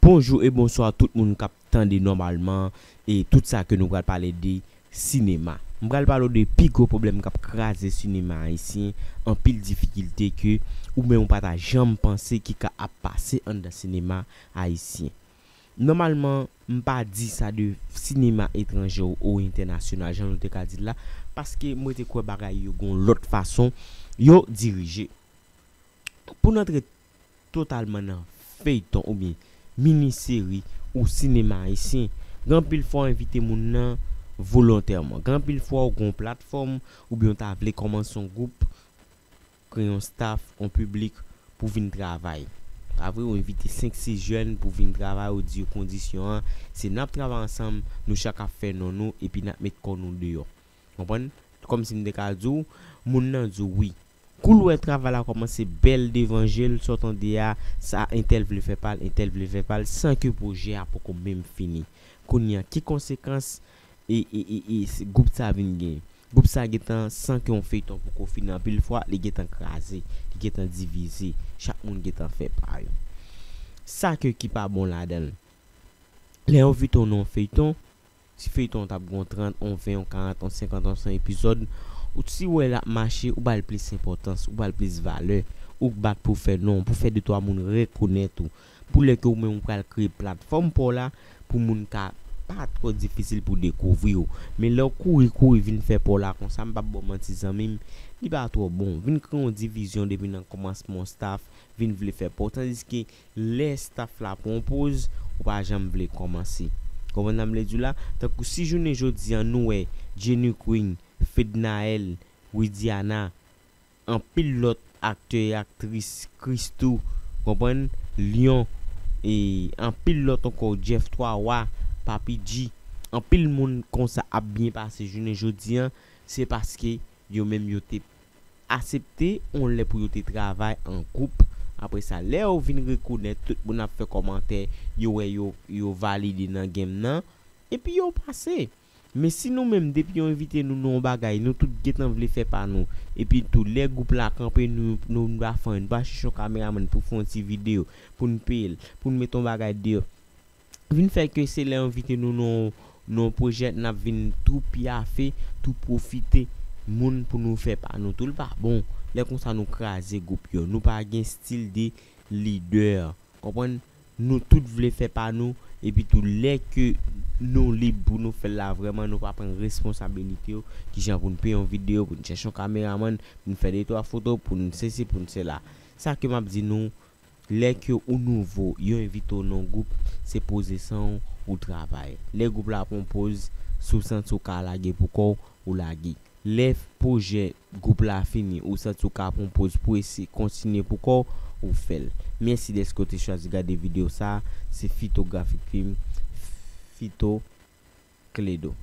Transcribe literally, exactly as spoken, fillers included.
Bonjou e bonswa tout moun k ap tande nòmalman e tout sa ke nou pral pale de sinema. M pral pale w de pi gwo pwoblèm k ap kraze sinema ayisyen, anpil difikilte ke ou menm ou pa ta janm panse ki ka ap pase anndan sinema ayisyen. Nòmalman, m pa di sa de sinema etranje ou, ou entènasyonal, jan nou te ka di l la, paske mwen te kwè bagay yo gon lòt fason yo dirije. Pou n antre totalman nan feyton oubyen mini seri ou sinema ayisyen, gen anpil fwa w envite moun nan volontèman. Gen anpil fwa w gon platfòm oubyen w ta vle kòmanse yon gwoup, kreye yon staff, yon piblik pou vin travay. Pa vre, ou envite senk sis jèn pou vin travay, ou di yo kondisyon an, se n ap travay ansanm, nou chak ap fè non nou, epi n ap met kò nou deyò. Konprann? Kòmsi m te ka di w, moun nan di w wi. Kou l wè travay la kòmanse bèl devan je l, sa w tande a, sa entèl vle fè pa l, entèl vle fè pa l, san ke pwojè a poko menm fini. Kounye a, ki konsekans e, e, e, e, s- gwoup sa vin gen? Gwoup sa gentan, san ke yon feyton poko fini, anpil fwa, li gentan kraze, li gentan divize, chak moun gentan fè pa yo. Sa ke ki pa bon ladan l, lè yo envite w nan yon feyton, si feyton an t ap gen yon trant, yon ven, yon karant, yon senkant, yon san epizòd, ou si w wè l ap mache, ou ba l plis enpòtans, ou ba l plis valè, ou bat pou fè non, pou fè de twa moun rekonèt ou. Pou lè ke ou menm ou pral kreye platfòm pa w la, pou moun ka pa twò difisil pou dekouvri w. Men lè w kouri, kouri vin fè pa w la konsa, m p ap ba w manti zanmi m, li pa twò bon. Vin kreye yon divizyon depi nan kòmansman yon staff, vin vle fè pa w. Tandiske lè staff la pran yon poz, ou pa janm vle kòmanse. Konprann sa m vle di w la? Tankou si jounen jodi an nou wè Jenny Queen, Fednaelle, Widiana, anpil lòt aktè e aktris, Christoo, konprann, Lion, e anpil lòt ankò, Jeff Twa Wa, Papi G, anpil moun konsa ap byen pase jounen jodi an, se paske yo menm yo te asepte yon lè pou yo te travay an gwoup. Apre sa, lè yo vin rekonèt, tout moun ap fè kòmantè, yo wè yo, yo valide nan game nan, epi yo pase. Men si nou menm, depi yo envite nou nan yon bagay, nou tout gentan vle fè pa nou, epi tou, lè gwoup la kanpe, nou, nou, nou pa fè anyen, nou pa chèche yon kameramann pou fè yon ti videyo, pou n peye l, pou n met yon bagay deyò. Vin fè ke se lè yo envite nou nan, nan yon pwojè, n ap vin tou pyafe, tou pwofite moun pou nou fè pa nou tou. L pa bon. Lè konsa, nou kraze gwoup yo. Nou pa gen stil de lidè. Konprann? Nou tout vle fè pa nou, epi tou lè ke nou lib pou nou fè l la vrèman, nou pa pran responsabilite yo, kijan pou n peye yon videyo, pou n chèche yon kameramann, pou n fè de twa foto, pou n sesi, pou n sela. Sa ke m ap di nou, lè ke ou nouvo, yo envite w nan gwoup, se poze san w, ou travay. Lè gwoup la pran poz, si w santi w ka lage pou kò w, ou lage. Lè pwojè gwoup la fini, ou santi w ka pran poz pou eseye kontinye pou kò w, ou fè l. Mèsi dèske w te chwazi gade videyo sa a. Se Fito Graphic Film, Fito Kledo.